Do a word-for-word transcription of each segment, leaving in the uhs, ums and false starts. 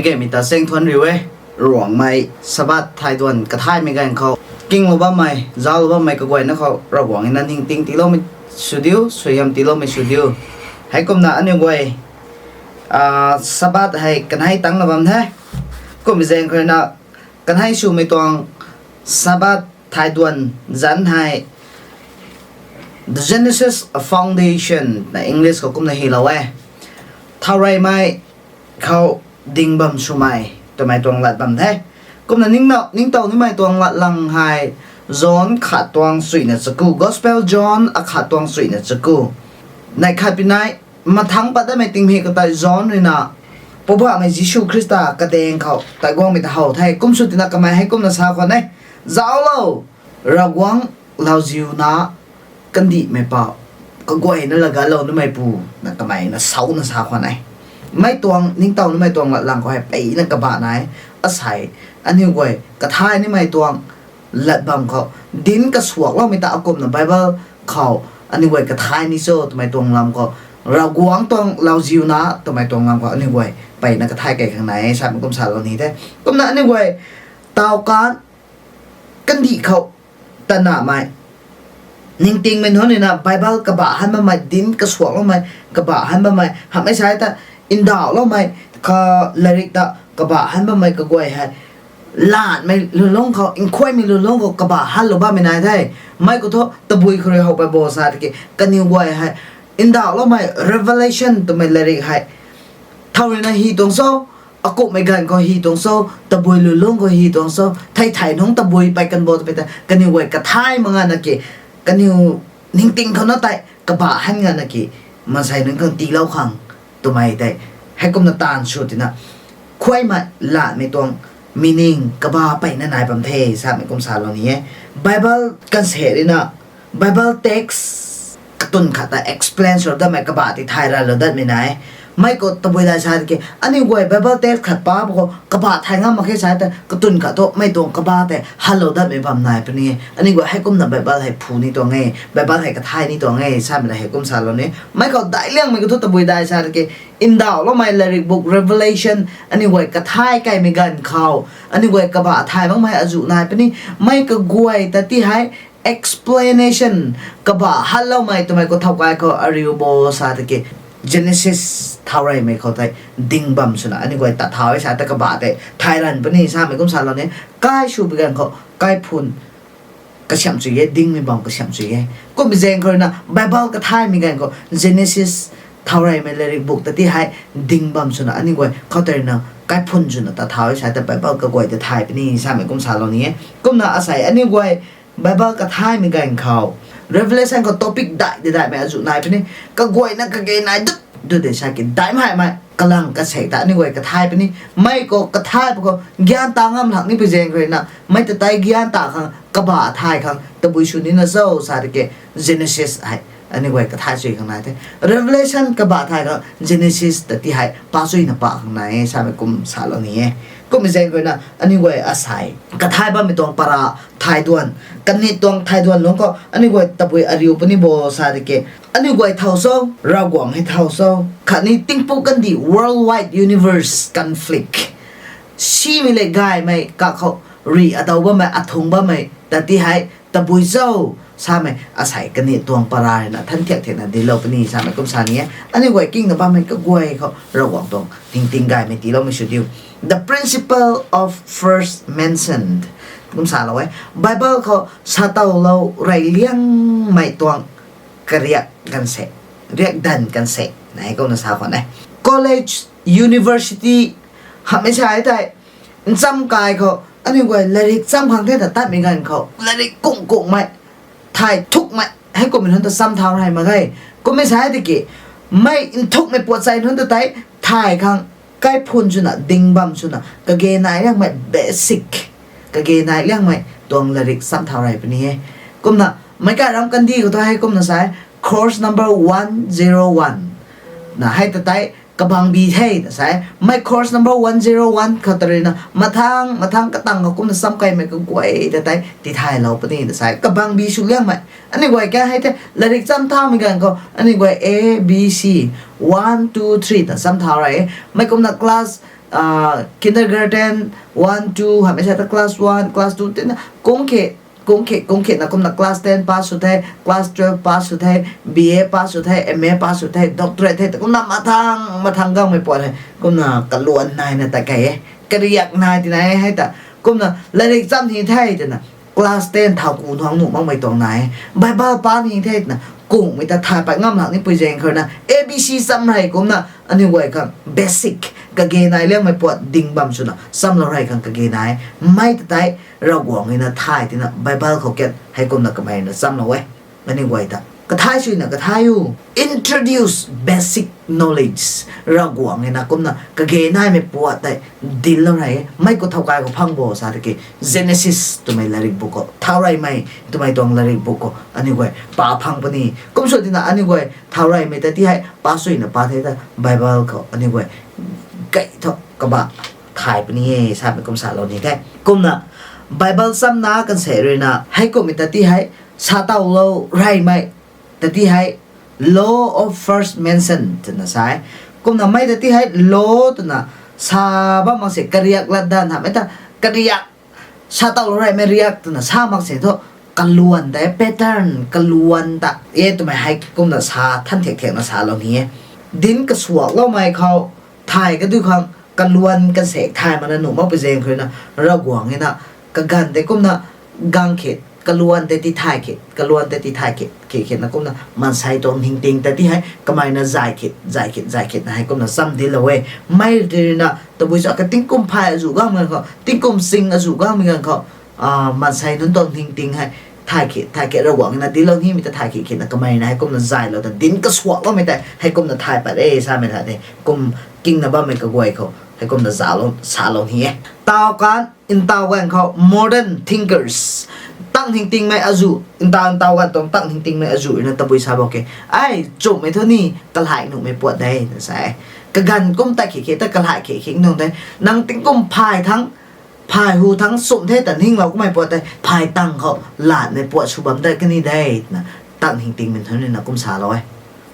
Gaymei ta chaeng thuanc riu e. Ruangmei Sabbath thai duan kathaymei ganv khou kinglou bammei, zauclou bammei kaguayna khou Ravguangc na ningting tiiloumei sw diu, suaihiam tiiloumei sw diu. Heikumna aniu guay Sabbath hei kanei tangcna bam the. Kummei zaeng khou rui na kanei swmei tuang Sabbath thai duan zanc hei The Genesis Foundation na English khou kumna hylou e. Thaureymei khou ding bam swmei twmei tuang lat bam the. Kumna ningtow nimei tuang latlang hei John khat tuang suina chaku, Gospel John akhat tuang suina chaku. Neih khat pinei mathangc pat datmei tingmik khou tei John rui na Poubauhmei Jisu Khrista kadaeng khou tei guangmei ta how the. Kum sw tina kamei hei kumna sa khwan e: Zauclou, Ravguangc lauziu na kandihmei pou, kaguayna laganclou nimeipu, na kamei na sauna sa khwan e. Mei tuang ningtow nimei tuang latlang khou hei peyna kabah nai e. Asei aniu guay kathay nimei tuang lat bam khou dinc kasuakloumei ta akumna Bible khou aniu guay kathay ni cho twmei tuang lam khou, Ravguangc tuang lauziu na twmei tuang lam khou aniu guay peyna kathay key khang nai e samei kum salou ni the. Kumna aniu guay taw kan kandih khou tanamei ningtingmei nunc rui na Bible kabah han bammei, dinc kasuakloumei kabah han bammei hamhmei sa ta ndauhloumei kha, lairik ta kabah han bammei kaguay hei lanmei lulungc khou, nkhuaymei lulungc khou kabah hanlou bammei nai the. Mei khou thu tabui khou rui how pei bo sa tiki kaniw guay hei ndauhloumei Revelation twmei lairik hei thau rui na hy tuang cho, akumhmei ganv khou hy tuang cho, tabui lulungc khou hy tuang cho, thei thei nungc tabui pey kan bo twpui ta kaniw guay kathay mak ngana ki, kaniw ningting khou na tei kabah han ngana ki, maansei nunc khang tiilou khang twmei tei heikumna taanv sw tina, khuaymei lanmei tuang meaning kabah peyna nai bam the samei kum salou ni e. Bible kanse rui na Bible text katwn khat ta explain sw datmei, kabah tei thay ranlou datmei nai e. Mei khou tabui dai sa tiki aniu guay Bible text khat pa pw khou kabah thay ngam mak khe sa ta katwn khat thu mei tuang kabah tei hanlou datmei bam nai puni e. Aniu guay heikumna Bible hei phu ni tuang e, Bible hei kathay ni tuang e samei ta heikum salou ni. Mei khou daic liangmei khou thu tabui dai sa tiki ndauhloumei lairik book Revelation aniu guay kathay kaimei ganv khou aniu guay kabah thay makmei azuh nai puni. Mei kaguay ta ti hei explanation, kabah hanloumei twmei khou thow kai khou ariu bo sa tiki Genesis thaureymei khou tei ding bam swna aniu guay tat thau e sa ta kabah tei thay ran puni samei kum salou ni. Kai sw bi ganv khou kaiphun kasiamh chu e, dingmei bam kasiamh chu e. Kummei zaeng khou rui na Bible kathaymei ganv khou Genesis thaureymei lairik book ta ti hei ding bam swna aniu guay khou tei rui na kaiphun swna tat thau e sa ta Bible kaguay ta thay puni samei kum salou ni e. Kumna asei aniu guay Bible kathaymei ganv khou Revelation khou topic daih de daihmei azuh nai puni. Kaguayna kage nai dut dut de sa ki daihmei mei kalang kasek ta aniu guay kathay puni. Mei khou kathay pw khou gyan ta ngam lak ni pui zaeng khou rui na mei ta tei gyan ta khang kabah thay khang tabui sw nina cho sa tiki Genesis hei aniu guay kathay chui khang nai the. Revelation kabah thay khang Genesis ta ti hei pa chuina pa khang nai e samei kum salou ni e. Kummei zaeng khou rui na aniu guay asei kathay bammei tuang para thai duan, kanit tuang thai duan lungc khou aniu guay tabui ariu puni bo sa tiki aniu guay thow cho, Ravguangc hei thow cho, khatni tingpuk kandih, worldwide universe conflict, simei le gaymei kakhou rih adaw bammei, athung bammei ta ti hei tabui cho samei asei kanit tuang para rui na than thiak thiakna dinclou puni samei kum sa ni e. Aniu guay kingna bammei kaguay khou Ravguangc tuang ningting gaymei tiiloumei sw diu. The principle of first mentioned kum salou e. Bible khou satowlou rey liangmei tuang kariak ganv se, riak danv ganv se nai khou na sa khwan e. College, university hamhmei sa e tei ncham kai khou aniu guay lairik cham khang the ta tatmei ganv khou lairik kung kungmei, thay thukmei heikummei nunc ta cham thau rey mak ge. Kummei sa e tiki mei nthukmei puat chei nunc ta tei thay khang kaiphun swna ding bam swna kage nai liangmei basic, kage nai liangmei tuang lairik cham thau rey puni e. Kumna meic kai ram kandih khou thu heikumna sa e, course number one zero one na hei ta tei kabangbi the ta sa e. Mei course number one zero one khou ta rui na mathang mathang katang khou kumna cham kaimei kaguay ta tei tithaylou puni ta sa e. Kabangbi sw liangmei aniu guay kha hei the lairik cham thaumei ganv khou aniu guay A B C, one two three ta cham thau rey e. Mei kumna class kindergarten, one, two hamei sa ta class one, class two tina kung khe, kung khe, kung khe na kumna class ten pass sw the, class twelve pass sw the, B A pass sw the, M A pass sw the, doctorate the, kumna mathang mathang gangmei puat hei kumna kaluan naina ta kei e. Kariak nai tina e hei ta kumna latrik cham ni the twna class ten thau ku nuang nuh makmei tuang nai e. Bible pa ni the twna kungmei ta thay pat ngam lak ni pui zaeng khou na A B C cham rei kumna aniu guay khang basic kage nai liangmei puat ding bam swna chamlou rei khang kage nai e. Mei ta tei Ravguangc na thay tina Bible khou kat hei kumna kamei na chamlou e. Aniu guay ta kathay suina kathay u, introduce basic knowledge. Ravguangc na kumna kage naimei puat tei dinclou rei e. Mei khou thow kai khou phang bo sa tiki Genesis twmei latrik bu khou, thau reymei twmei tuang latrik bu khou aniu guay pa phang puni. Kum sw tina aniu guay thau reymei ta ti hei pa suina pa the ta Bible khou aniu guay gay thu kaba thay puni e samei kum salou ni the. Kumna Bible chamna kan se ruina hei kummei ta ti hei sa tawlou reymei ta ti hei law of first mention twna sa e. Kumna mei ta ti hei law twna sa bam mak se kariak latdanv hamei ta kariak sa tawlou reymei riak twna sa mak se thu kaluan tei pattern kaluan ta e twmei hei kumna sa than thiak thiakna salou ni e. Dinc kasuakloumei khou thay kadu khang kaluan kan se thay mana nuh mak pui zaeng khou na Ravguangc na kaganv tei kumna gang khit kaluan tei ti thay khit, kaluan tei ti thay khit, khit khit na kumna maansei tuang ningting ta ti hei kamei na zay khit zay khit zay khit na hei kumna cham dinclou e. Mei ruina tabui cha ka tingkum phay azuh gangmei ganv khou, tingkum sing azuh gangmei ganv khou maansei nunc tuang ningting hei thay khit thay khit Ravguangc na dinclou nimei ta thay khit khit na kamei na hei kumna zaylou ta dinc kasuakloumei tei hei kumna thay pat e samei tha de. Kum kingna bammei kaguay khou hei kumna zalou salou ni e. Taw kan ntaw ganv khou modern thinkers, tang ningtingmei azuh, ntaw ntaw ganv tuang tang ningtingmei azuh ruina tabui sa bak ke, ai chumhmei thu ni kalhai nuhmei puat de na sa e. Kaganv kum tat khit khit ta kalhai khit khit nung de. Nang tingkum phay thangc, phay hu thangc chumh the ta ninglou kummei puat tei phay tang khou latmei puat sw bam dat kani de twna tang ningtingmei thu ruina kum salou e.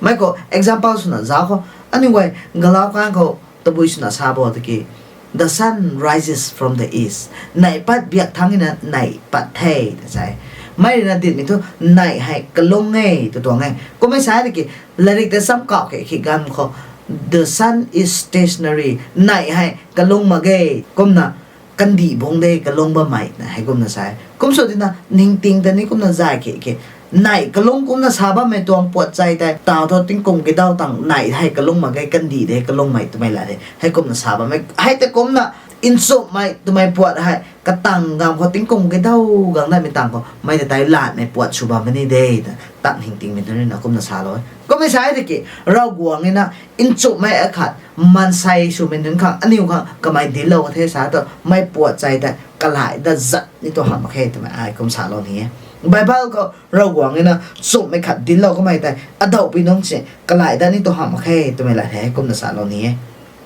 Mei khou example swna zauc khou aniu guay galau kan khou tabui swna sa bo tiki the sun rises from the east, neih pat biak thangc na neih pat the ta sa e. Mei ruina dinmei thu neih hei kalung e tw tuang e. Kummei sa tiki latrik ta cham kauh khit khit ganv khou the sun is stationary, neih hei kalung mak ge. Kumna kandih bungc de kalung bammei na hei kumna sa e. Kum sw tina ningting ta ni kumna zay khit khit neih kalung kumna sa bammei tuang puat chai tei taw thu tingkum kadaw tang neih hei kalung mak ge, kandih de kalungmei twmei la de hei kumna sa bammei hei tei kumna nchumhmei twmei puat hei katang ganv khou tingkum kadaw gang datmei tang khou mei ta tei latmei puat sw bam puni de ta tang ningtingmei thu ruina kumna salou e. Kummei sa e tiki Ravguangc na nchumhmei akhat maansei swmei nunc khang aniu khang kamei dinclou ka the sa tu mei puat chai tei kalhai dat zat ni tu hamh mak khe twmei ai kum salou ni e. Bible khou Ravguangc na chumhmei khat dinclou kamei tei adauhpui nungc si kalhai dat ni tu hamh mak khe twmei la the kumna salou ni e.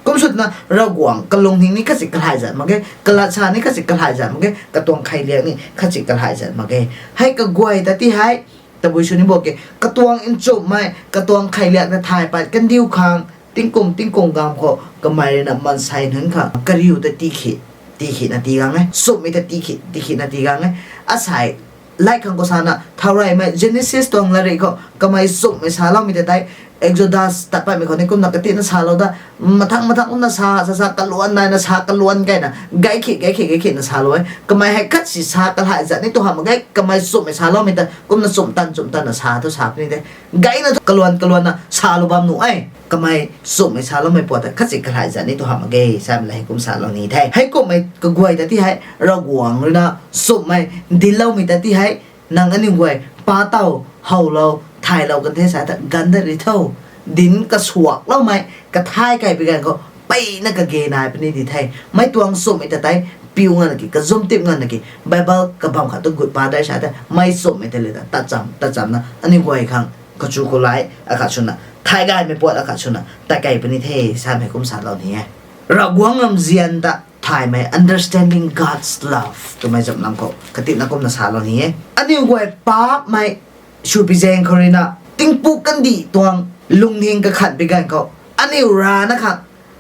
Kum sw tina Ravguangc kalungning ni khatsi kalhai zat mak ge, kalat sa ni khatsi kalhai zat mak ge, katuang kheiliak ni khatsi kalhai zat mak ge. Hei kaguay ta ti hei tabui sw ni bo ke, katuang nchumhmei katuang kheiliak ta thay pat kandiu khang tingkum tingkum ganv khou kamei ruina maansei nunc khang kariu ta ti khit, ti khit na ti gang e, chumhmei ta ti khit ti khit na ti gang e. Asei lai khang khou sana thau reymei Genesis tuang latrik khou kamei chumhmei saloumei ta tei Exodus tat patmei khou ni kumna katina salou da, mathang mathang kumna sa sa sa kaluan naina sa kaluan kayna gay khit gay khit gay khit na salou e. Kamei hei khatsi sa kalhai zat ni tu hamh mak ge, kamei chumhmei saloumei ta kumna chumh tan chumh tan na sa thu sa puni de. Gayna thu kaluan kaluan na salou bam nuh e. Kamei chumhmei saloumei puat ta khatsi kalhai zat ni tu hamh mak ge samei la hei kum salou ni the. Hei kummei kaguay ta ti hei Ravguangc ruina chumhmei dincloumei ta ti hei nang aniu guay pa taw howlou thaylou kan the sa ta ganv dat ri tho. Dinc kasuakloumei kathay kei pi ganv khou peyna kage nai puni di the. Mei tuang chumhmei ta tei piu nganv na ki, kazum tip nganv na ki, Bible kabam khat tu gut pa dai sa ta mei chumhmei ta le ta tat cham tat chamna aniu guay khang kachu kalai akhat swna thay gaymei puat akhat swna tat kei puni the samei kum salou ni e. Ravguangc ramzian ta thaymei, understanding God's love twmei zam lam khou katina kumna salou ni e. Aniu guay paapmei swpi zaeng khou ruina tingpuk kandih tuang lungning kakhat pi ganv khou aniu rana khang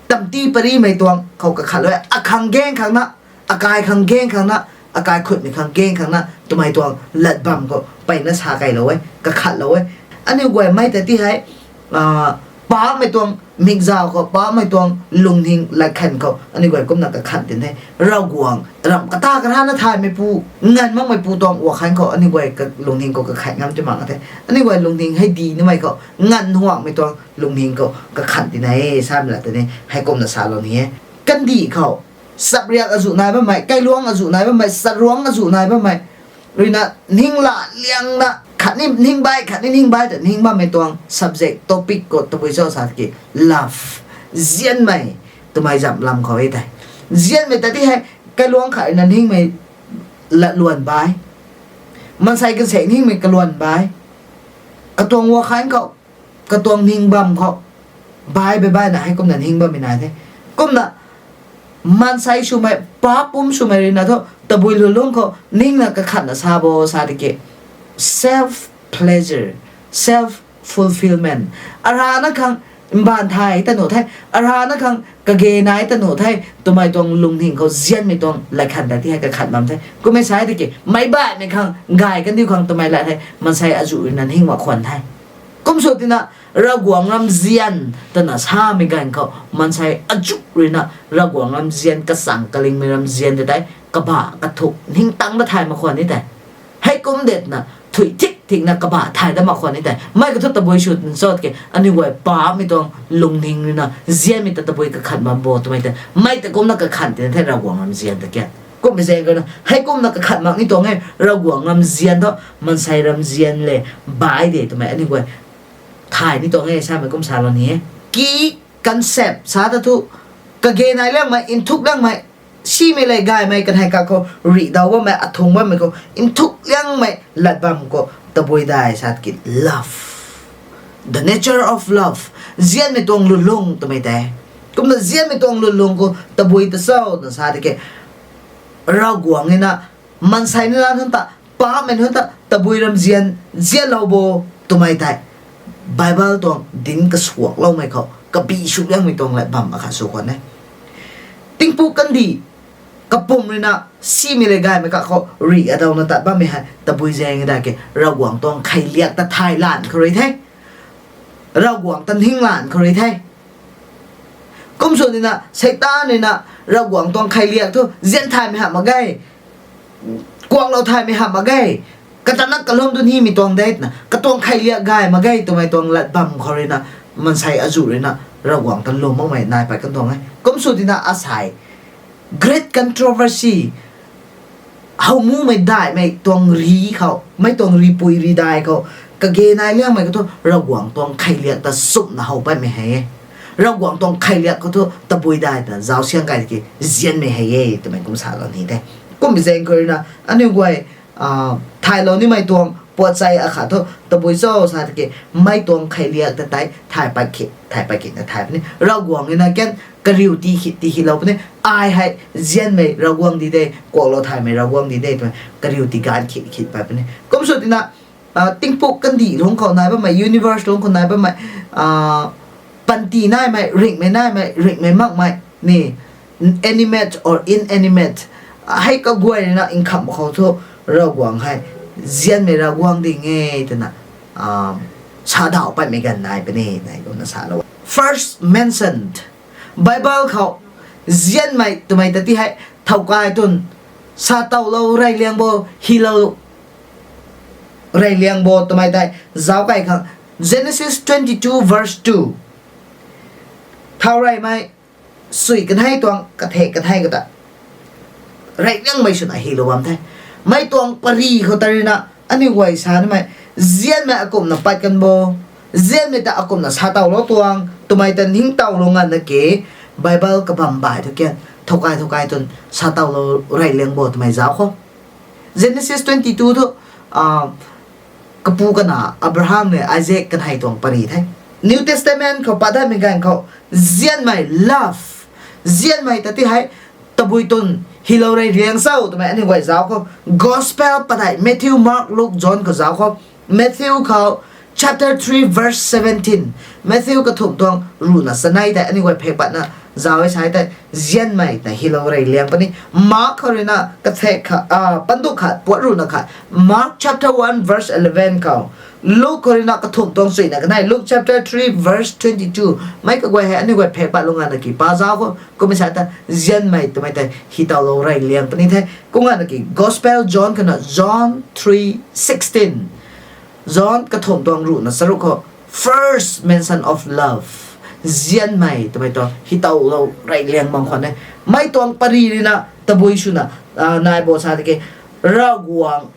tamti parimei tuang khou kakhatlou e. Akhang gaeng khang na, akai khang gaeng khang na, akai khutmei khang gaeng khang na twmei tuang lat bam khou mpeyna sa keylou e, kakhatlou e. Aniu guay mei ta ti hei, paapcmei tuang mikzau khou, paapcmei tuang lungning lat khang khou aniu guay kumna kakhat tin the. Ravguangc ramh kata karana thaymeipu, nganv makmeipu tuang wa khang khou aniu guay lungning khou kakhat ngam ti mak the. Aniu guay lungning hei di nimei khou nganv huangmei tuang lungning khou kakhat tina e samei la tini heikumna salou ni e. Kandih khou, chapriak azuh nai bammei, kailuangc azuh nai bammei, charuangc azuh nai bammei ruina ningla liangna khatni ning bai, khatni ning bai ta ning bammei tuang subject, topic khou tabui cho sa ki, love, nzianmei twmei zam lam khou e tei. Nzianmei ta ti hei kailuangc khat ruina ningmei latluan bai, maansei kansei ningmei kaluan bai, katuang wa khang khou, katuang ning bam khou, bai bai baina heikumna ning bammei nai the. Kumna maansei swmei, paapc pumc swmei ruina thu tabui lulungc khou ningna kakhatna sa bo sa tiki, self pleasure, self fulfilment, arana khang mbaanv thay ta nuh the, arana khang kage nai ta nuh the twmei tuang lungning khou nzianmei tuang lat khang ta ti hei kakhat bam the. Kummei sa tiki meic baihmei khang, gay kandiu khang twmei lat hei maansei azuh ruina ning mak khwan the. Kum sw tina, Ravguangc ramzian twna samei ganv khou maansei azuh ruina Ravguangc ramzian, kachang kalingmei ramzian ta tei kabah kathuk ningtang da thay mak khwan ni tei. Heikum detna thui thik thikna kabah thay dat mak khwan ni tei. Mei kathu tabui sw tin cho tiki aniu guay paapcmei tuang lungning ruina nzianmei ta tabui kakhat bam bo twmei tei, mei ta kumna kakhat tina the Ravguangc ramzian ta kian. Kummei zaeng khou na heikumna kakhat mak ni tuang e, Ravguangc ramzian thu maansei ramzian le bai de twmei aniu guay thay ni tuang e samei kum salou ni e. Key concept sa ta thu, kage nai liangmei, nthuk liangmei, simei le gaymei kanei kak khou rih daw bammei, athung bammei khou nthuk liangmei lat bam khou tabui dai sa ki, love, the nature of love, nzianmei tuang lulung twmei tei. Kumna nzianmei tuang lulung khou tabui ta cho na sa tiki, Ravguangc ruina maansei nunc ta, paapcmei nunc ta tabui ramzian nzianlou bo twmei tei Bible tuang dinc kasuakloumei khou kabi sw liangmei tuang lat bam akhat sw khwan e. Tingpuk kandih kapwm ruina simei le gaymei kak khou rih adawna tat bammei hei tabui zaeng da ki, Ravguangc tuang kheiliak ta thay lan khou rui the, Ravguangc ta ning lan khou rui the. Kum sw tina Seitaan ruina Ravguangc tuang kheiliak thu nzian thaymei hamh mak ge, kuaklou thaymei hamh mak ge, katana kalum tu nimei tuang de twna, katuang kheiliak gay mak ge twmei tuang lat bam khou ruina maansei azuh ruina Ravguangc ta lwm makmei nai pat kan tuang e. Kum sw tina asei Great Controversy, howmumei daihmei tuang ri khou, mei tuang ripui ridai khou, kage nai liangmei khou thu Ravguangc tuang kheiliak ta sumhna how patmei hei e. Ravguangc tuang kheiliak khou thu tabui dai twna zauc siang kai ki nzianmei hei e twmei kum salou ni the. Kummei zaeng khou ruina aniu guay thaylou nimei tuang puatchei akhat thu tabui cho sa tiki, mei tuang kheiliak ta tei thay pat ki, thay pat ki na thay puni. Ravguangc ruina kan kariu ti khit ti khilou puni. Ai hei nzianmei Ravguangc di de, kuaklou thaymei Ravguangc di de twmei kariu ti gan khit khit pat puni. Kum sw tina, tingpuk kandih lungc khou nai bammei, universe lungc khou nai bammei, panty naimei, ringhmei naimei, ringhmei makmei ni, animate or inanimate, hei kaguay ruina nkhamh khou thu Ravguangc hei nzianmei Ravguangc ding e twna sadauh patmei ganv nai puni, nai kumna salou. First mentioned, Bible khou nzianmei twmei ta ti hei thowkai tun, satowlou reyliang bo, hilou reyliang bo twmei tei zauc kai khang, Genesis twenty-two verse two. Thau reymei sui kanei tuang kathek kanei kata reyliangmei swna hilou bam the. Mei tuang pary khou ta ruina aniu guay sa nimei, nzianmei akumhna pat kan bo, nzianmei ta akumhna satowlou tuang twmei ta ningtowlou nganvna ke, Bible kabam bai thu kian thowkai thowkai tun satowlou reyliang bo twmei zauc khou. Genesis twenty-two thu kapu kana Abraham le Isaac kanei tuang pary the. New Testament khou pat datmei ganv khou nzianmei, love, nzianmei ta ti hei tabui tun hilou reyliang cho twmei aniu guay zauc khou. Gospel padeih Matthew, Mark, Luke, John khou zauc khou. Matthew khou chapter three verse seventeen. Matthew kathumh tuang ruhna chanei tei aniu guay phek patna zauc e sa tei, nzianmei twna hilou rey liang puni. Mark khou ruina kathek khat, ah, panduh khat, puat ruhna khat. Mark chapter one verse eleven khou. Luke khou ruina kathumh tuang chuina kanei. Luke chapter three verse twenty-two. Mei kaguay hei, aniu guay phek pat lungana ki pa zauc khou. Kummei sa ta, nzianmei twmei tei hitoulou rey liang puni the. Kumna ki Gospel John khou na, John three sixteen. John kathumh tuang ruhna charuk khou, first mention of love. Nzianmei twmei tuang hitoulou rey liang bam khwan e. Mei tuang pary ruina tabui swna, ah, nai bo sa tiki, Ravguangc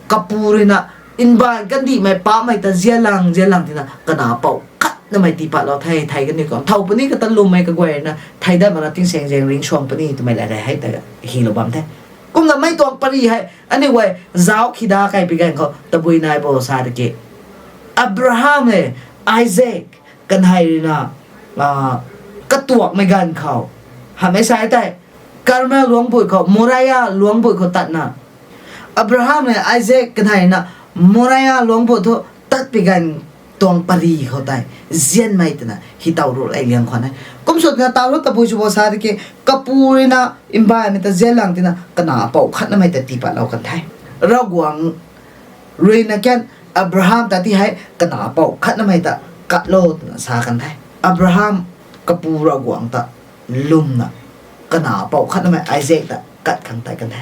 kapu ruina, mbaanv kandihmei paapcmei ta nzianlang, nzianlang tina, kanac pouc khatnamei tii patlou the, thei kaniw khang. Thow puni kata lwmmei kaguay ruina, thei dat mana tingsaengzaeng ringcsuang puni twmei la rey hei ta hilou bam the. Kumna mei tuang pary hei, aniu guay, zauc khida kaipi ganv khou, tabui nai bo sa tiki, Abraham le Isaac kanei ruina, ah, katuakmei ganv khou. Hamhmei sa tei, Karmel luangc bui khou, Moria luangc bui khou tatna. Abraham le Isaac kanei ruina, Moria luangc bui thu tatpui ganv tuang pary khou tei, nzianmei twna, hitoulou rey liang khwan e. Kum swna taw ru tabui sw bo sa tiki, kapu ruina, mbaanvmei ta nzianlang tina, kanac pouc khatnamei ta tii patlou kan the. Ravguangc ruina kan, Abraham ta ti hei, kanac pouc khatnamei ta katlou twna sa kan the. Abraham kapu Ravguangc ta lwmna, kanac pouc khatnamei Isaac ta kat khang tei kan the.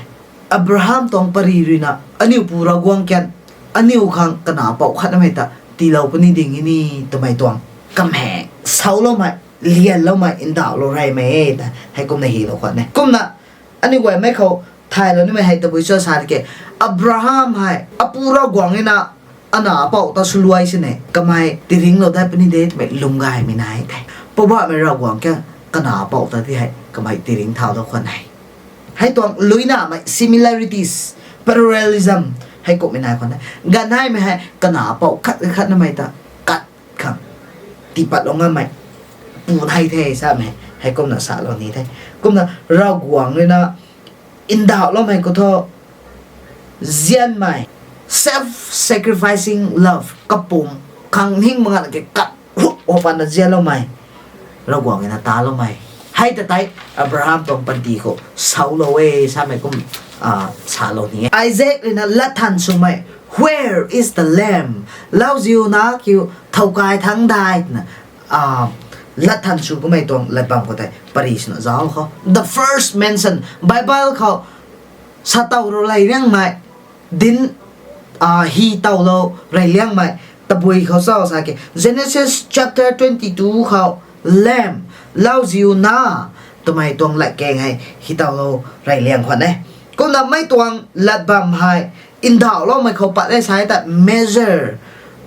Abraham tuang pary ruina, aniu pu Ravguangc kan, aniu khang kanac pouc khatnamei ta tiilou puni ding e ni twmei tuang kamheng sauloumei, lianloumei, ndauhlou reymei e ta, heikumna hilou khwan e. Kumna, aniu guay mei khou thaylou nimei hei tabui cho sa tiki, Abraham hei, apu Ravguangc ruina, anac pouc ta swluai sini, kamei tiiringlou dat puni de twmei lwm gaymei nai the. Poubauhmei Ravguangc kiu, kanac pouc ta ti hei, kamei tiiring thaulou khwan e. Hei tuang luinamei similarities, parallelism, heikumhmei nai khwan e. Ganv heimei hei, kanac pouc khat khatnamei ta, kat khang, tii patlou ngammei, pu hei the samei, heikumna salou ni the. Kumna Ravguangc ruina, ndauhloumei khou thu, nzianmei, self-sacrificing love, kapumc, khang ning mangana ki kat, hu, ho patna nzianloumei, Ravguangc ruina taloumei. Hei ta tei, Abraham tuang panty khou, saulou e, samei kum, ah, salou ni e. Isaac ruina latthan swmei, Where is the lamb? Lauziu na kiu thow kai thangc dai twna, ah, latthan sw kamei tuang lat bam khou tei pary swna zauc khou. The first mention, Bible khou, satow rou rey liangmei, dinc, ah, hitoulou rey liangmei, tabui khou cho sa ki, Genesis chapter twenty-two khou, lamb, lauziu na, twmei tuang latkaeng hei, hitoulou rey liang khwan e. Kumna mei tuang lat bam hei, ndauhloumei khou pat e sa ta major,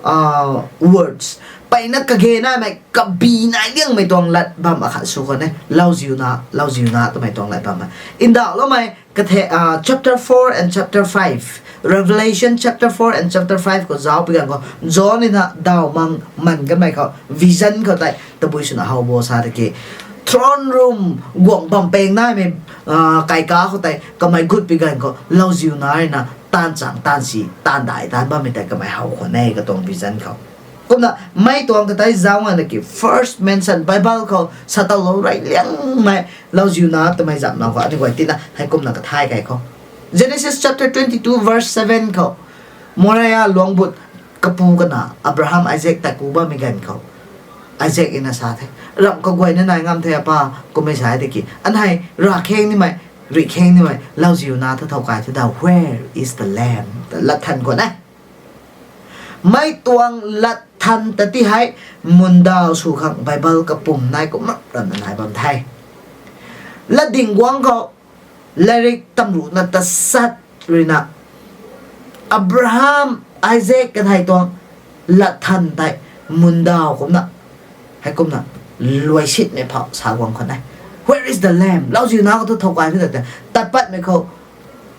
ah, words. Mpeyna kage naimei, kabi nai liangmei tuang lat bam akhat sw khwan e. Lauziu na, lauziu na, twmei tuang lat bam e. Ndauhloumei, kathe, ah, chapter four and chapter five, Revelation chapter four and chapter five khou zauc pi ganv khou, John ruina daw mang man kanmei khou, vision khou tei, tabui swna how bo sa tiki, throne room, guang bam peng naimei, ah, kaika khou tei, kamei gut pi ganv khou, lauziu na ruina, taanv chang, taanv si, taanv dai, taanv bammei tei kamei how khwan e katuang vision khou. Kumna, mei tuang ta tei zauc ngana ki first mention Bible khou satowlou rey liangmei lauziu na twmei zam nau khou aniu guay tina heikumna kathay kei khou. Genesis chapter twenty-two verse seven khou, Moria luangc but kapu kana Abraham Isaac ta ku bammei ganv khou, Isaac ruina sa the, ramh kaguayna nai ngam the apa, kummei sa e tiki, anhei rav kheng nimei, rih kheng nimei lauziu na ta thow kai the da, where is the lamb? Ta lat than khwan e. Mei tuang lat than ta ti hei, mundaw sw khang Bible kapumc nai kumna ramna nai bam the. Latding guangc khou, lairik tamruhna tasat ruina, Abraham, Isaac kanei tuang lat than tei mundaw kumna, heikumna luaisitmei phau sa guang khwan e. Where is the lamb? Lauziu na khou tu thow kai the ta, tat patmei khou,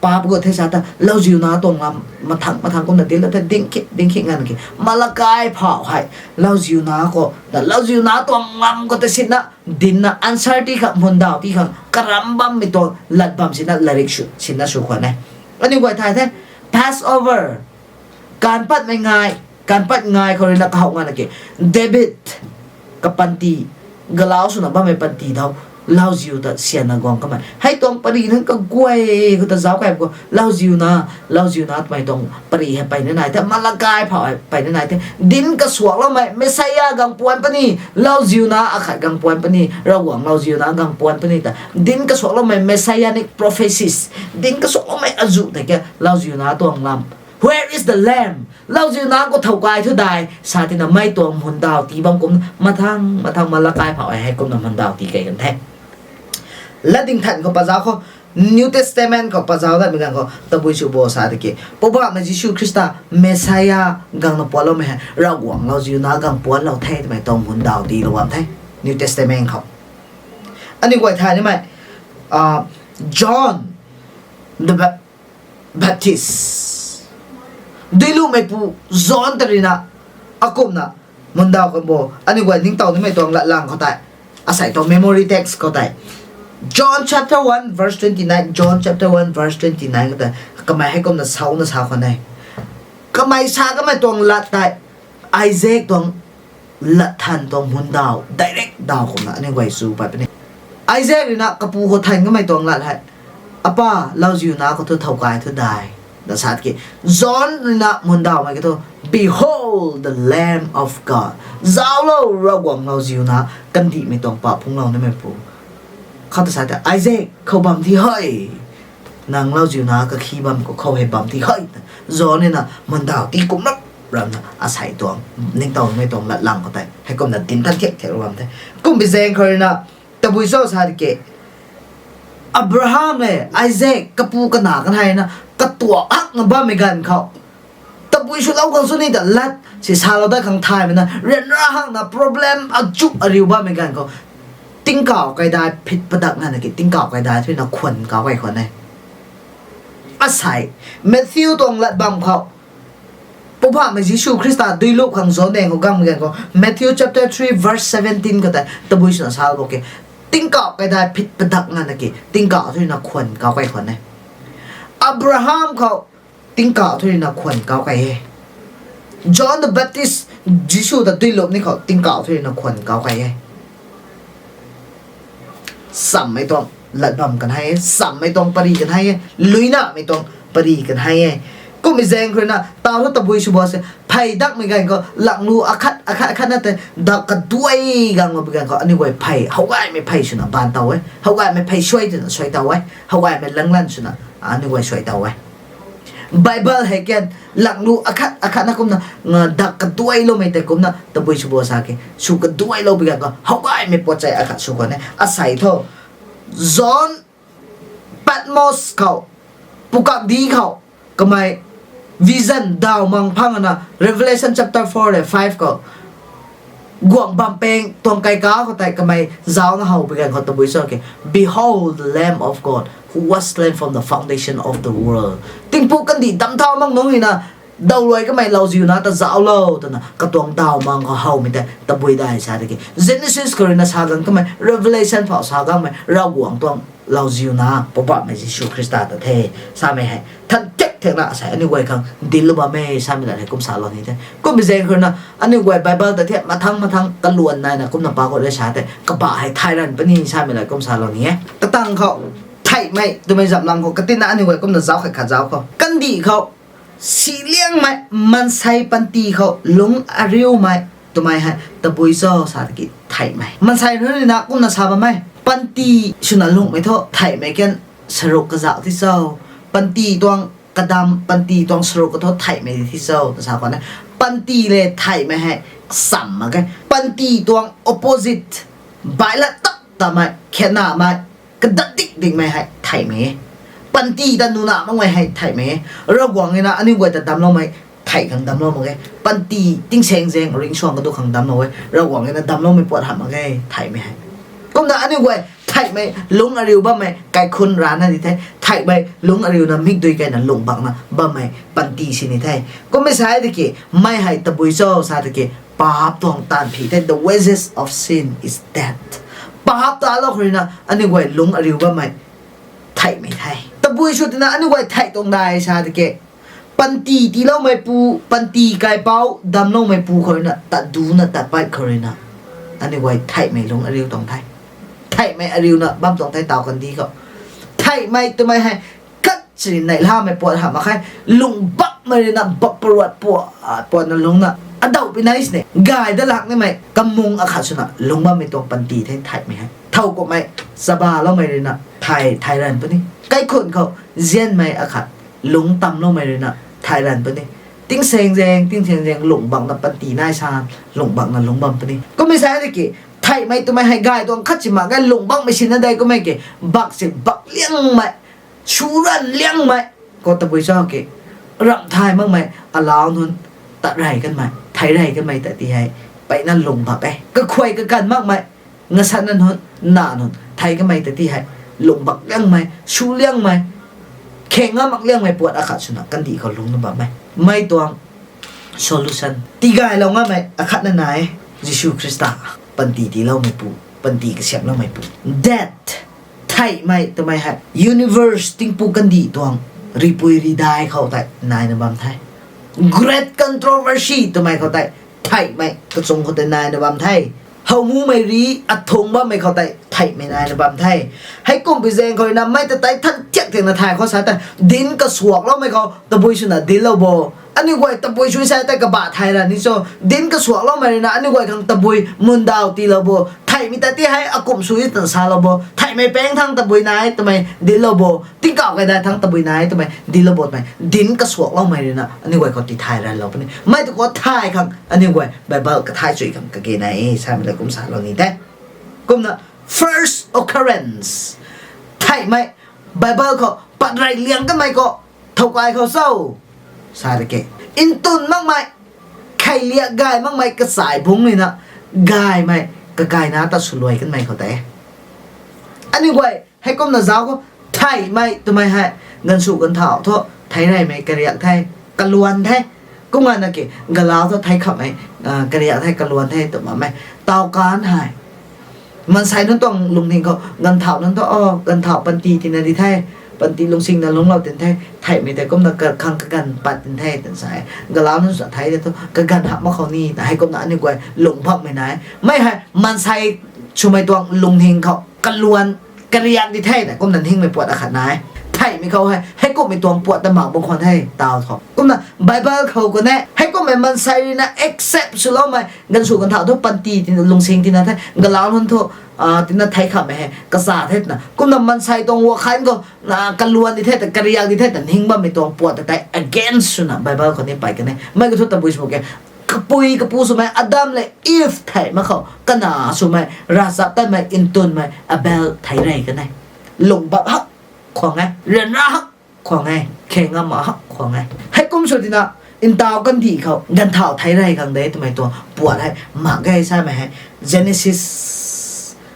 paap gut the sa ta, lauziu na tuang lam mathang mathang kumna dinlou the, dingkhit dingkhit ngan ki. Malakai phau hei, lauziu na khou, na lauziu na tuang lam khou ta sina, dinna answer ti khang, mundaw ti khang, karam bammei tuang lat bam sina, lairik sw, sina sw khwan e. Aniu guay thay the, Passover, kaanv patmei ngai, kaanv pat ngai khou ruina kahow ngana ki, David kapanty, galau swna bammei panty thau, Lauziu ta sianna guang kamei. Hei tuang pari nunc kaguay khou ta zauc kai khou. Lauziu na, Lauziu na twmei tuang pari hei peyna nai the, Malakai phou hei peyna nai the. Dinc kasuakloumei Messiah gang puan puni, Lauziu na akhat gang puan puni, Ravguangc Lauziu na gang puan puni ta. Dinc kasuakloumei Messianic prophecies. Dinc kasuakloumei azuh tei ke Lauziu na tuang lam. Where is the Lamb? Lauziu na khou thow kai thu dai, sa tina mei tuang mundau tii bam kum mathang, mathang Malakai phou hei, hei kumna mundau tii kei kan the. Latding than khou pazauc khou, New Testament khou pazauc datmei ganv khou, tabui sw bo sa tiki. Poubauhmei Jisu Khrista, Messiah, gangna puanloumei hei, Ravguangc Lauziu na gang puanlou the, twmei tuang mundau tiilou bam the. New Testament khou. Aniu guay thay nimei, ah, John the Ba-, Baptist. Duilumeipu John ta rina, akumna, mundau kan bo, aniu guay ningtow nimei tuang latlang khou tei. Asei tuang memory text khou tei. John chapter one verse twenty-nine, John chapter one verse twenty-nine khou tei. Kamei hei kumna sauna sa khwan e. Kamei sa kamei tuang lat tei. Isaac tuang lat than tuang mundau, direct daw kumna aniu guay sw pat puni. Isaac rina kapu khou than kamei tuang lat hei. Apa, Lauziu na khou thu thow kai thu dai. Da sa tiki, John rina mundaumei ka thu, Behold the Lamb of God. Zauclo, Ravguangc Lauziu na, kandihmei tuang pa phungclou nimeipu. Khou ta sa tei, Isaac, khou bam thi hei. Nang Lauziu na kakhi bam khou, khou hei bam thi hei. John rina mundau tii kum rap ramna asei tuang, ningtow nimei tuang latlang khou tei. Hei kumna dinc tan thiak thiak rap bam the. Kumbei zaeng khou rina, tabui cho sa tiki. Abraham le, Isaac, kapu kana kan hei na, katuak hakna bammei ganv khou. Tabui swlou khang sw ni ta lat, si salou dat khang thaymei na, ryanra hakna problem achup ariu bammei ganv khou. Tingkauh kaidai phit padak nganvna ki, tingkauh kaidai thu na khwan kau kai khwan e. Asei, Matthew tuang lat bam khou. Poubauhmei Jisu Khrista duilup khang John daeng khou gangmei ganv khou. Matthew chapter three verse seventeen khou tei, tabui swna sa bo ki. Tingkauh kaidai phit padak nganvna ki, tingkauh thu na khwan kau kai khwan e. Abraham khou, tingkauh thu na khwan kau kai e. John the Baptist, Jisu ta duilup ni khou, tingkauh thu na khwan kau kai e. Chammei tuang lat bam kan hei e, chammei tuang pari kan hei e, luinamei tuang pari kan hei e. Kummei zaeng khou rina, tau thu tabui sw bo se, phey dakmei ganv khou, langlu akhat, akhat, akhat na tei, dak kaduai ganglou bi ganv khou, aniu guay phey, howgaymei phey swna baanc tow e, howgaymei phey suai twna suai tow e, howgaymei langlan swna, aniu guay suai tow e. Bible hei kan, langlu akhat, akhat na kumna, nga dak kaduailoumei tei kumna, tabui sw bo sa ke, sw kaduailou bi ganv khou, howgaymei potchai akhat sw khwan e, asei thu. John Patmos khou, pukakdi khou, kamei vision daw mang phangna, Revelation chapter four le five khou, guang bampeng tuang kaika khou tei kamei zaucna how bi ganv khou tabui cho ke, Behold the Lamb of God, who was slain from the foundation of the world. Tingpuk kandih damthau mak nungc rina, dawluai kamei Lauziu na ta zauclo twna, katuang daw mang khou howmei tei tabui dai sa tiki. Genesis khou rina sa ganv kamei, Revelation phou sa ganmei, Ravguangc tuang Lauziu na, Poubauhmei Jisu Khrista ta the, samei hei. Than thiak thiakna asei, aniu guay khang, dinclou bam e, samei lat hei kum salou ni the. Kummei zaeng khou rina, aniu guay Bible ta thiak, mathang mathang, kaluan naina kumna pa khou le sa tei, kabah hei thay ranv puni, samei lat kum salou ni e. Katang khou, theihmei, twmei zamlang khou, katinna aniu guay kumna zauc khat khat zauc khou. Kandih khou, siliangmei, maansei panty khou, lungc ariumei, twmei hei, tabui cho sa tiki theihmei. Maansei nunc rina kumna sa bam e, panty swna lunghmei thu, theihmei kan saruk kazauh thi cho, panty tuang kadam, panty tuang saruk kathu theihmei thi cho, ta sa khwan e. Panty le theihmei hei, cham mak ge. Panty tuang opposite, bailat tap tamei, khenamei, kadat dik dikmei hei theihmei e. Panty ta nuna makmei hei theihmei e. Ravguangc rina aniu guay ta damcloumei, theih khang damclou mak ge. Panty tingsaeng zaeng ringcsuang kadu khang damclou e. Ravguangc rina damcloumei puat hamh mak ge, theihmei hei. Kumna aniu guay theihmei lungc ariu bammei kaikhun rana di the. Theihmei lungc ariuna mikdui kaina lungh bakna bammei panty sini the. Kummei sa tiki, mei hei tabui cho sa tiki, paap tuang taanv phi the, the wages of sin is death. Paap talou khou rina aniu guay lungc ariu bammei theihmei the. Tabui sw tina aniu guay theih tuang dai sa tiki, panty tiiloumeipu, panty kaipouc damcloumeipu khou rina, tat duna tat pat khou rina, aniu guay theihmei lungc ariu tuang the. Theihmei ariuna bam tuang the taw kandih khou. Theihmei twmei hei khat sini neihlamei puat hamh mak khe, lungh bakmei ruina bak paruat puat, puatna lungcna adauh pi nai sini gay dat lak nimei kamung akhat swna lungc bammei tuang panty the theihmei hei. Thow kumhmei chabaloumei ruina thay, thay ranv puni. Kaikhun khou nzianmei akhat lungc tamloumei ruina thay ranv puni. Tingsaeng zaeng, tingsaeng zaeng lungh bakna panty nai san, lungh bakna lungc bam puni. Kummei sa tiki, theihmei twmei hei gay tuang khat si mak ge, lungh bakmei sina de kummei ki, bak si bak liangmei, su ranv liangmei, khou tabui cho ki, ramh thay makmei, alau nunc tat rey kanmei, thei rey kanmei ta ti hei, peyna lungh bak e. Kakhuay kakan makmei, ngasatna nunc, na nunc thei kanmei ta ti hei, lungh bak liangmei, su liangmei, kheng ngam mak liangmei puat akhat swna kandih khou lungcna bammei. Mei tuang solution tigaylou ngamei akhatna nai e, Jisu Khrista, panty tiiloumeipu, panty kasiamhloumeipu. Death, theihmei twmei hei universe tingpuk kandih tuang ripui ridai khou tei naina bam the. Great controversy twmei khou tei theihmei kachung khou tei naina bam the. Howmumei ri athung bammei khou tei theihmei naina bam the. Heikumhpui zaeng khou ruina mei ta tei than thiak thiakna thay khou sa tei, dinc kasuakloumei khou tabui swna dinclou bo. Aniu guay tabui sw sa tei kabah thay ra ni cho. Dinc kasuakloumei ruina aniu guay khang tabui mundaw tiilou bo. Theihmei ta ti hei akumh sw e twna salou bo. Theihmei paeng thang tabui nai twmei dinclou bo. Tingkauh kaidai thang tabui nai twmei dinclou bo twmei dinc kasuakloumei ruina aniu guay khou tithay ranlou puni. Mei tu khou thay khang aniu guay Bible kathay chui khang kage nai e samei le kum salou ni the. Kumna first occurrence, theihmei Bible khou pat rey liang kanmei khou thow kai khou cho sa ra ke, ntwn makmei, kheiliak gay makmei kachai bungc ruina gaymei kakaina ta swluai kanmei khou tei aniu guay heikumna zauc khou, theihmei twmei hei ganvsu ganvthau thu thei reymei kariak the, kaluan the. Kumna ki galau thu thei khamhmei kariak the, kaluan the tw bammei. Taw kan hei maansei nunc tuang lungning khou ganvthau nunc thu, o, ganvthau panty tina di the, panty lungsingna lungclou tin the, theihmei tei kumna khang kaganv pat tin the twna sa e. Galau nunc sa thei tei thu kaganv hamh mak khou ni ta heikumna aniu guay lungh bakmei nai. Mei hei maansei swmei tuang lungning khou kaluan kariak di the na kumna ningmei puat akhat nai. Theihmei khou hei heikumhmei tuang puat ta mak bam khwan the taw khou. Kumna Bible khou khou ne heikumhmei maansei ruina accept swloumei ganvsu ganvthau thu panty tina lungsing tina the, galau nunc thu tina thei khamhmei hei kacha the twna kumna maansei tuang wakhan khou kaluan di the ta, kariak di the ta ning bammei tuang puat ta tei against swna Bible khou ni pey kan e. Mei khou thu tabui sw ke, kapui kapu swmei Adam le Eve theih mak khou kana swmei ravchaptatmei ntwnmei Abel thei rey kan e. Lungh bak hak khwang e, ryanra hak khwang e, kheng ngam mak hak khwang e. Heikum sw tina ntaw kandih khou ganvthau thei rey khang de twmei tuang puat hei mak ge samei hei Genesis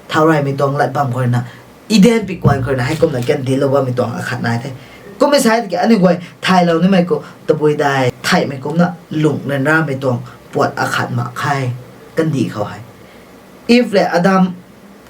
thau reymei tuang lat bam khou ruina, Eden pikuan khou ruina heikumna kan dinclou bammei tuang akhat nai the. Kummei sa tiki aniu guay thaylou nimei khou tabui dai theihmei kumna lungh ryanramei tuang puat akhat mak khe. Kandih khou hei Eve le Adam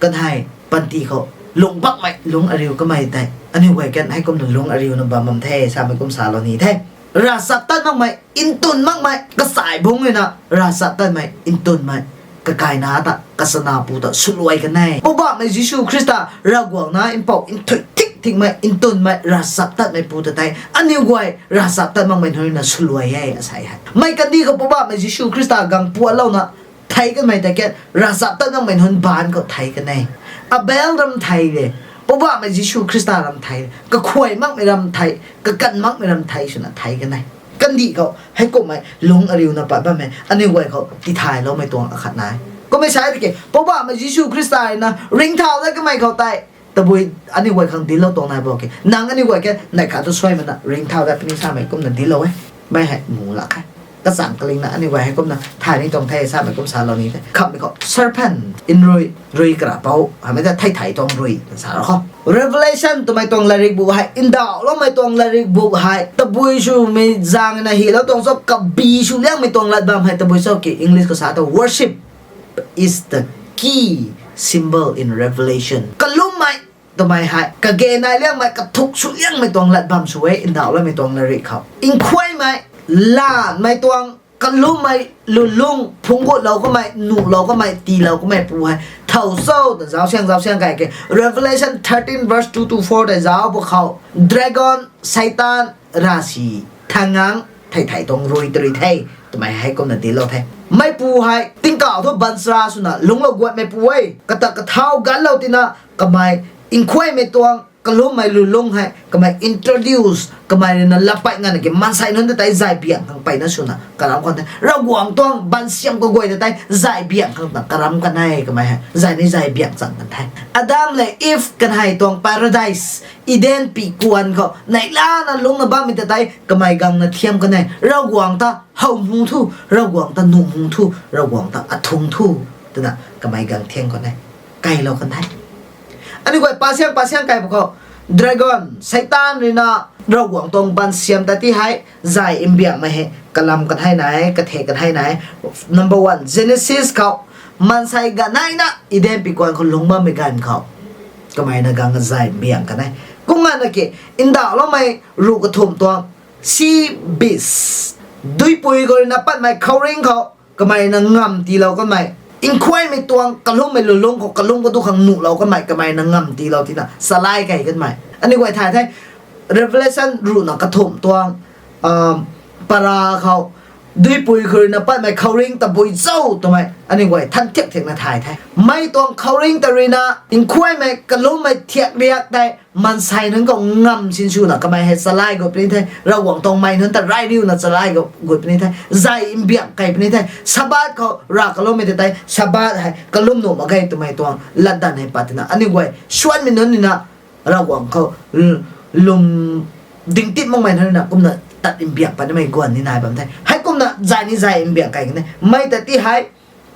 kan hei panty khou lungh bakmei, lungc ariu kamei tei aniu guay kan heikumna lungc ariuna bam bam the samei kum salou ni the. Ravchaptat makmei, ntwn makmei kachai bungc ruina ravchaptatmei ntwnmei kakaina ta, kachana pu ta swluai kan e. Poubauhmei Jisu Khrista Ravguangc na mpouh nthuih thik thikmei ntwnmei ravchaptatmei pu ta tei aniu guay ravchaptat makmei nunc ruina swluai e asei hei. Mei kandih khou Poubauhmei Jisu Khrista gang puatlouna thei kanmei ta kan ravchaptat makmei nunc baanc khou thei kan e. Abel ram thei le, Poubauhmei Jisu Khrista ram thei, kakhuay makmei ram thei, kakan makmei ram thei swna thei kan e. Kandih khou heikumhmei lungc ariuna pat bammei aniu guay khou tithayloumei tuang akhat nai. Kummei sa tiki Poubauhmei Jisu Khrista ruina ringcthau dat kamei khou tei tabui aniu guay khang dinclou tuang nai bo ke. Nang aniu guay kan neih khat thu suaimana ringcthau dat puni samei kumna dinclou e. Mei hei mu lak khe. Kachang kalingna aniu guay heikumna thay ni tuang the samei kum salou ni the. Khamhmei khou serpent, nrui, rui karapou hamei ta thei thei tuang rui sa ra khou. Revelation twmei tuang latrik bu hei, ndauhloumei tuang latrik bu hei tabui swmei zaengna hilou tuang cho, kabi sw liangmei tuang lat bam hei tabui cho ki English khou sa ta worship is the key symbol in Revelation. Kalummei twmei hei kage nai liangmei, kathuk sw liangmei tuang lat bam sw e, ndauhloumei tuang latrik khou. Nkhuaymei, lanmei tuang kalummei lulung phungc gutlou kamei, nuhlou kamei, tiilou kamei pu hei thow cho twna zauc siang zauc siang kai ke. Revelation thirteen verse two to four tei zauc pw khou, dragon, Seitaan, ravsic, thangang, thei thei tuang rui tari the, twmei hei kumna dinclou the. Meipu hei tingkauh thu baanchara swna lungclou guatmeipu e, kata kathau ganclou tina kamei nkhuaimei tuang kalummei lulung hei kamei introduce, kamei ruina latpey nganvna ki maansei nunc ta tei zay biangh khang peyna swna karam kan the. Ravguangc tuang baansiam kaguay ta tei zay biangh khang ta karam kan e kamei hei. Zay ni zay biangh chang kan the. Adam le Eve kanei tuang paradise, Eden pikuan khou neihlana lungcna bammei ta tei kamei gangna thiam kan e. Ravguangc ta how mung thu, Ravguangc ta nuh mung thu, Ravguangc ta athung thu, twna kamei gang thiam kan e. Kailou kan the. Aniu guay pasiang pasiang kai pw khou, dragon, Seitaan ruina Ravguangc tuang baansiam ta ti hei zay mbiangmei hei kalam kan hei nai, kathe kan hei nai. Number one, Genesis khou, maansei ganeina Eden pikuan khou lungc bammei ganv khou, kamei na gang zay mbiangh kan e. Kum nganvna ki, ndauhloumei ruh kathumh tuang, sea beast, duipui khou ruina patmei khouringh khou kamei na ngamv tiilou kanmei, nkhuaimei tuang kalummei lulung khou kalum khou tu khang nuhlou kanmei, kamei na ngamv tiilou tina chalai kei kanmei aniu guay thay the. Revelation ruhna kathumh tuang, para khou, duipui khou ruina patmei khouringh tabui cho twmei aniu guay than thiak thiakna thay the. Mei tuang khouringh ta ruina nkhuaimei kalummei thiak riak tei maansei nunc khou ngamv sinswna kamei hei chalai gut puni the. Ravguangc tuang mei nunc ta reyriuna chalai gut puni the. Zay mbiangh kei puni the. Sabbath khou rav kaloumei ta tei Sabbath hei kalum nuh mak ge twmei tuang latdanv hei pat tina aniu guay suanmei nunc nina Ravguangc khou lwm dingtip makmei nunc nina kumna tat mbiangh patnimei guan ni nai bam the. Heikumna zay ni zay mbiangh kei kan e. Mei ta ti hei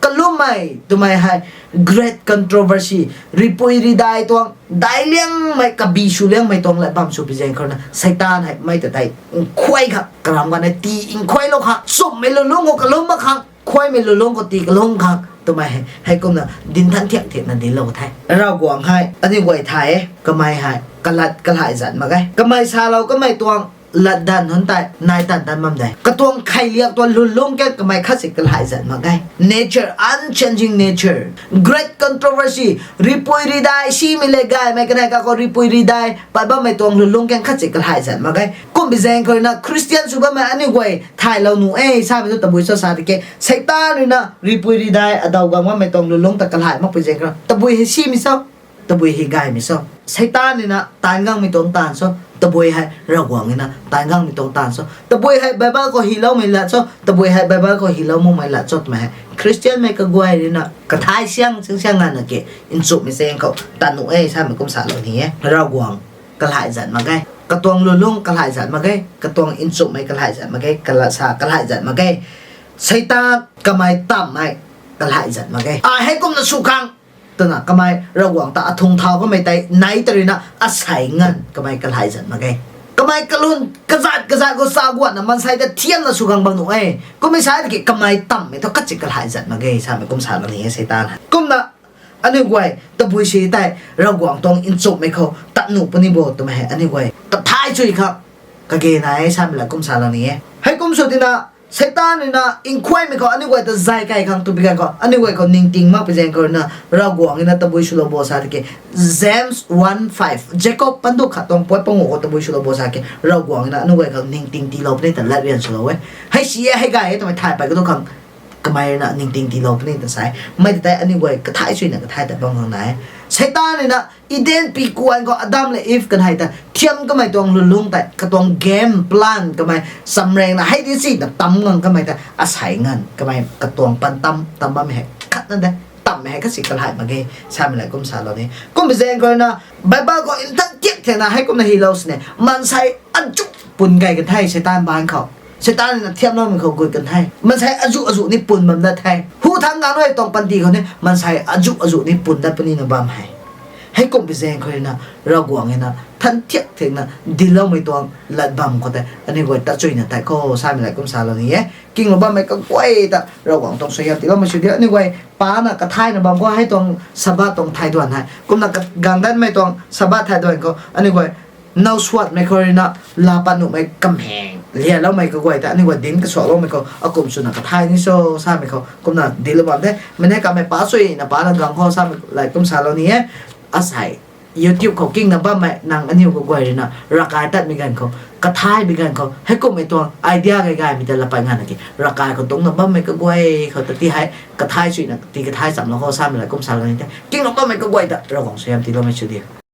kalummei twmei hei great controversy, ripui ridai tuang daic liangmei, kabi sw liangmei tuang lat bam sw pi zaeng khou ruina Seitaan hei mei ta tei nkhuai khang karam kan e, tii nkhuailou khang, nchumhmei lulung khou kalum mak khang, nkhuaimei lulung khou tii kalum khang twmei hei, heikumna dinthan thiak thiakna dinclou the. Ravguangc hei aniu guay thay e, kamei hei kalat kalhai zat mak ge. Kamei salou kanmei tuang latdanv nunc tei nai tan tan bam de. Katuang kheiliak tuang lulung kan kamei khat si kalhai zat mak ge. Nature, unchanging nature. Great controversy. Ripui ridai, simei le gaymei kanei kakhou ripui ridai pat bammei tuang lulung kan khat si kalhai zat mak ge. Kum pi zaeng khou ruina Christian sw bammei aniu guay thaylou nuh e samei thu tabui cho sa tiki, Seitaan ruina ripui ridai adaw gang bammei tuang lulung ta kalhai mak pi zaeng khou tabui hei simei cho, tabui hei gaymei cho. Seitaan ruina taanv gangmei tuang taanv cho, tabui hei Ravguangc ruina taanv gangmei tuang taanv cho. Tabui hei Bible khou hyloumei lat cho, tabui hei Bible khou hylou makmei lat cho twmei hei Christianmei kaguay ruina kathay siang siang siang nganvna ki, nchumhmei zaeng khou tat nuh e samei kum salou ni e. Ravguangc kalhai zat mak ge. Katuang lulung kalhai zat mak ge. Katuang nchumhmei kalhai zat mak ge. Kalat sa kalhai zat mak ge. Seitaan kamei tamhmei kalhai zat mak ge. Ai heikumna sw khang twna kamei Ravguangc ta athung thau kamei tei nai ta ruina asei nganv kamei kalhai zat mak ge. Kamei kalun kazat kazat khou sa guatna maansei ta thiamna sw khang bam nuh e. Kummei sa tiki kamei tamhmei thu khat si kalhai zat mak ge samei kum salou ni e Seitaan hei. Kumna aniu guay tabui si tei Ravguangc tuang nchumhmei khou tat nuh puni bo twmei hei aniu guay kathay chui khang kage nai e samei la kum salou ni e. Heikum sw tina Seitaan ruina nkhuaimei khou aniu guay ta zay kai khang tu pi ganv khou aniu guay khou ningting mak pi zaeng khou ruina Ravguangc ruina tabui swlou bo sa tiki, James one five, Jacob panduk khat tuang puat panguh khou tabui swlou bo sa ki, Ravguangc ruina aniu guay khang ningting tiilou puni ta latryan swlou e. Hei si e, hei gay e twmei thay pat ka tu khang kamei ruina ningting tiilou puni ta sa e. Mei ta tei aniu guay kathay suina kathay ta bam khang nai e. Seitaan ruina Eden pikuan khou Adam le Eve kanei ta thiam kamei tuang lulung tei katuang game plan kamei chamrengna hei di si ta tam ngang kamei ta asei nganv kamei katuang pan tam tam bammei hei khatna de, tamhmei hei khat si kalhai mak ge samei la kum salou ni. Kum pi zaeng khou ruina Bible khou nthan thiak thiakna heikumna hylou sini, maansei azuh pun gay kan the Seitaan baanc khou. Seitaan ruina thiamloumei khou gut kan the. Maansei azuh azuh ni pun bam dat the. Hu thangc ganv rui tuang panty khou ni maansei azuh azuh ni pun dat punina bam hei. Heikum pi zaeng khou ruina Ravguangc ruina nthan thiak thiakna dincloumei tuang lat bam khou tei aniu guay tat chuina tei khou samei la kum salou ni e. Kinglou bammei kaguay ta Ravguangc tuang suaihiam tiiloumei sw diu. Aniu guay pana kathayna bam khou hei tuang Sabbath tuang thay duan hei kumna kagangdanmei tuang Sabbath thay duan khou aniu guay now suatmei khou ruina laa pat nuhmei kamheng lialoumei kaguay ta aniu guay dinc kasuakloumei khou akum swna kathay ni cho samei khou kumna dinclou bam the. Mene kamei pa suina pana gang khou samei lay kum salou ni e. Asei YouTube khou kingna bammei nang aniu kaguay ruina ravkai tatmei ganv khou, kathaymei ganv khou heikummei tuang idea gay gaymei ta lapat ngana ki ravkai khou tungcna bammei kaguay khou ta ti hei kathay suina ti kathay chamlou khou samei lay kum salou ni the. Kingna bammei kaguay ta Ravguangc suaihiam tiiloumei sw di.